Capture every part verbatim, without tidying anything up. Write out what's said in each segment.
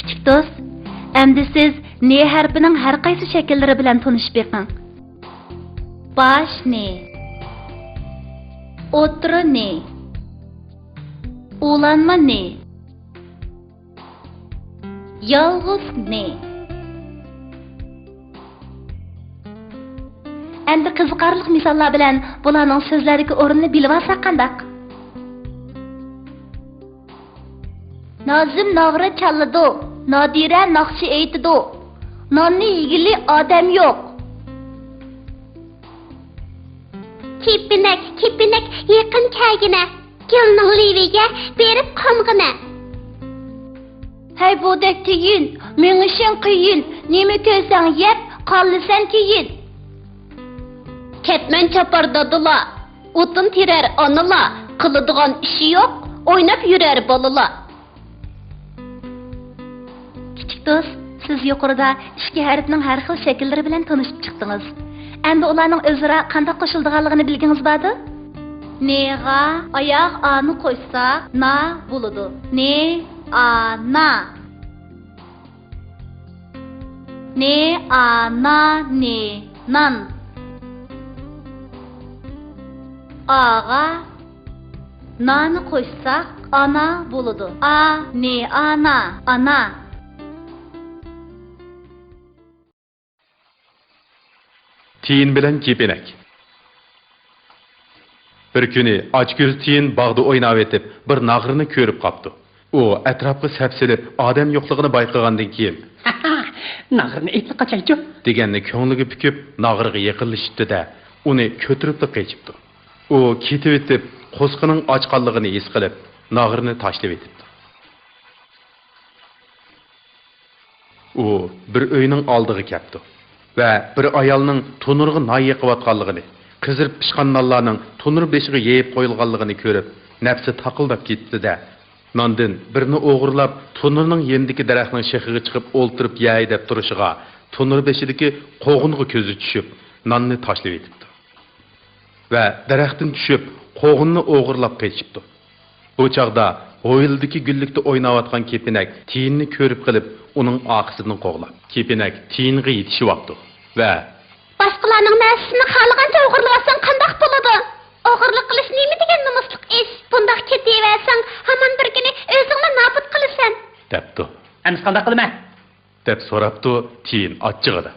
كىچىك دوست، ئەمدى سىز نې ھەرپىنىڭ ھەر قايسى شەكىللىرى بىلەن تونۇشۇپ بېقىڭ. باش نې، ئوتتۇرا نې، ئۇلانما نې، يالغۇز نې. ئەمدى قىزىقارلىق مىساللار بىلەن بۇلارنىڭ سۆزلەردىكى ئورنىنى بىلىۋالساق قانداق؟ نازىم ناغرا چالىدۇ، نادىرە ناخشا ئېيتىدۇ. ناننى يېگىلى ئادەم يوق. كېپىنەك، كېپىنەك، يېقىن كەلگىنە. گۈلنىڭ لېۋىگە بېرىپ قونغىنە. ھەي، بۇدەك تېگىن، مېڭىشىڭ قىيىن، نېمە كۆرسەڭ يەپ، قالىسەن كېيىن. كەتمەن چاپار دادىلار، ئوتۇن تېرەر ئانىلار، قىلىدىغان ئىشى يوق، ئويناپ يۈرەر بالىلار. كىچىك دوست، سىز يۇقىرىدا ئىككى ھەرپنىڭ ھەر خىل شەكىللىرى بىلەن تونۇشۇپ چىقتىڭىز. ئەمدى ئۇلارنىڭ ئۆزئارا قانداق قوشۇلىدىغانلىقىنى بىلگىڭىز باردۇ؟ نېغا ئاياغ ئانى قوشساق، نا بولىدۇ. نې، ئا، نا. نې، ئا، نا، نې، نان. ئاغا نانى قوشساق، ئانا بولىدۇ. ئا، نې، ئانا، ئانا. تىيىن بىلەن كېپىنەك. بىر كۈنى ئاچكۆز تىيىن باغدا ئويناۋېتىپ، بىر ناغرىنى كۆرۈپ قاپتۇ. ئۇ ئەتراپقا سەپسېلىپ، ئادەم يوقلۇقىنى بايقىغاندىن كېيىن، ناغرىنى ئېيتىپ قاچايچۇ، دېگەننى كۆڭلىگە پۈكۈپ، ناغرىغا يېقىنلىشىپتۇ-دە، ئۇنى كۆتۈرۈپلا قېچىپتۇ. ئۇ كېتىۋېتىپ، قورسىقىنىڭ ئاچقانلىقىنى ھېس قىلىپ، ناغرىنى تاشلىۋېتىپتۇ. ئۇ بىر ئۆينىڭ ئالدىغا كەپتۇ ۋە بىر ئايالنىڭ تونۇرغا نان يېقىۋاتقانلىقىنى، قىزىرىپ پىشقان نانلارنىڭ تونۇر بېشىغا يېيىپ قويۇلغانلىقىنى كۆرۈپ، نەپسى تاقىلداپ كېتىپتۇ-دە، ناندىن بىرنى ئوغرىلاپ، تونۇرنىڭ يېنىدىكى دەرەخنىڭ شېخىغا چىقىپ ئولتۇرۇپ يەي دەپ تۇرۇشىغا، تونۇر بېشىدىكى قوغۇنغا كۆزى چۈشۈپ، ناننى تاشلىۋېتىپتۇ. ۋە دەرەختىن چۈشۈپ، قوغۇننى ئوغرىلاپ قېچىپتۇ. بۇ چاغدا ھويلىدىكى گۈللۈكتە ئويناۋاتقان كېپىنەك تىيىننى كۆرۈپ قېلىپ، ئۇنىڭ ئارقىسىدىن قوغلاپ، كېپىنەك تىيىنغا يېتىشىۋاپتۇ ۋە، باشقىلارنىڭ نەرسىسىنى خالىغانچە ئوغرىلىۋالساڭ قانداق بولىدۇ؟ ئوغرىلىق قىلىش نېمە دېگەن نومۇسلۇق ئىش؟ بۇنداق كېتىۋەرسەڭ، ھامان بىر كۈنى ئۆزۈڭلا نابۇت قىلىسەن. دەپتۇ. ئەمىسە قانداق قىلىمەن؟ دەپ سوراپتۇ تىيىن ئاچچىقىدا.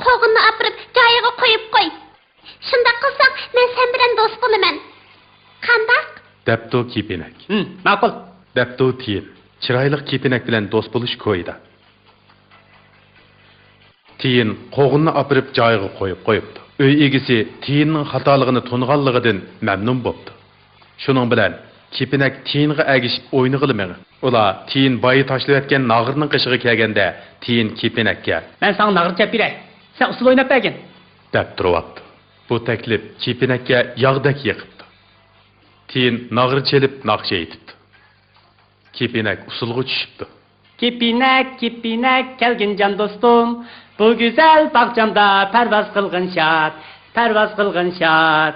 قوغۇننى ئاپىرىپ جايىغا قويۇپ قوي. شۇنداق قىلساڭ، مەن سەن بىلەن دوست بولىمەن. قانداق؟ دەپتۇ كېپىنەك. ھىم، ماقۇل. دەپتۇ تىيىن، چىرايلىق كېپىنەك بىلەن دوست بولۇش كويىدا. تىيىن قوغۇننى ئاپىرىپ جايىغا قويۇپ قويۇپتۇ. ئۆي ئىگىسى تىيىننىڭ خاتالىقىنى تونۇغانلىقىدىن مەمنۇن بوپتۇ. شۇنىڭ بىلەن كېپىنەك تىيىنغا ئەگىشىپ ئوينىغىلى مېڭىپ، ئۇلار تىيىن بايا تاشلىۋەتكەن ناغرىنىڭ قېشىغا كەلگەندە، تىيىن كېپىنەككە، مەن ساڭا ناغرا چېلىپ بېرەي، سەن ئۇسسۇل ئويناپ بەرگىن، دەپ تۇرۇۋاپتۇ. بۇ تەكلىپ كېپىنەككە ياغدەك يېقىپتۇ. تىيىن ناغرا چېلىپ ناخشا ئېيتىپتۇ. كېپىنەك ئۇسسۇلغا چۈشۈپتۇ. كېپىنەك، كېپىنەك، كەلگىن جان دوستۇم، بۇ گۈزەل باغچامدا پەرۋاز قىلغىن شاد، پەرۋاز قىلغىن شاد.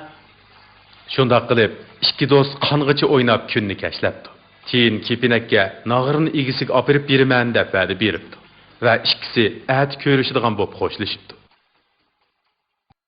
شۇنداق قىلىپ، ئىككى دوست قانغىچە ئويناپ كۈننى كەچلەپتۇ. تىيىن كېپىنەككە ناغرىنى ئىگىسىگە ئاپىرىپ بېرىمەن دەپ ۋەدە بېرىپتۇ ۋە ئىككىسى ئەتە كۆرۈشىدىغان بولۇپ خوشلىشىپتۇ.